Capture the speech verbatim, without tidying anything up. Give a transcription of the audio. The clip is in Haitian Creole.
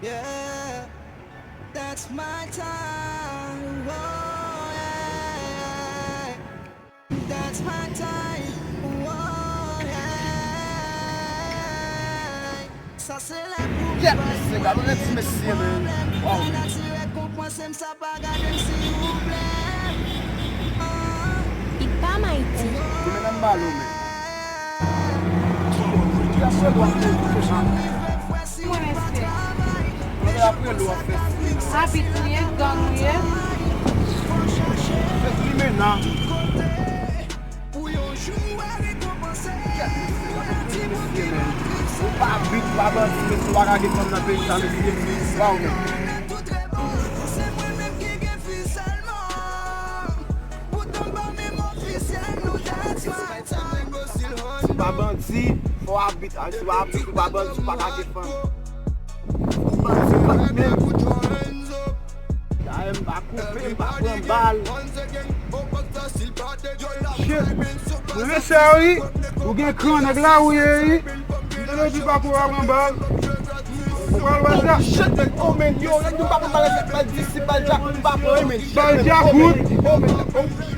Yeah, that's my time. Oh, yeah. That's my time. Oh, yeah. Sa se lè pou m bay mwen ti pwoblèm. Pou m atire konpranse m sa pa gade m silvouplè. Big Pam Ayiti. Yo, men nan balo, men. Ki aswè dwa pou touche sa? Mwen respè. Mwen apre lou ap fè. Abit ou ye, gang ou ye. Fèk limena. Ou pa abit, ou pa bandi, mesye, ou pa ka gen fanm nan peyi sa, mesye. Waw, men. Si w pa bandi, fò w abit. A, si w pa abit, ou pa bandi, ou pa ka gen fanm. Ou bandi, ou pa menm. Dayè, m pa koupe, m pa pran bal. Shit. Mwen, mesye, wi. Ou gen kran, nèg la, ou ye, wi. Ou tande di pa pou w pran bal. Ou pral wè sa. Shit, men, oh, men, yo, lè m di pa pou bal, bal disip, bal djakout, m pa pran, men. Bal djakout. Oh, men, oh.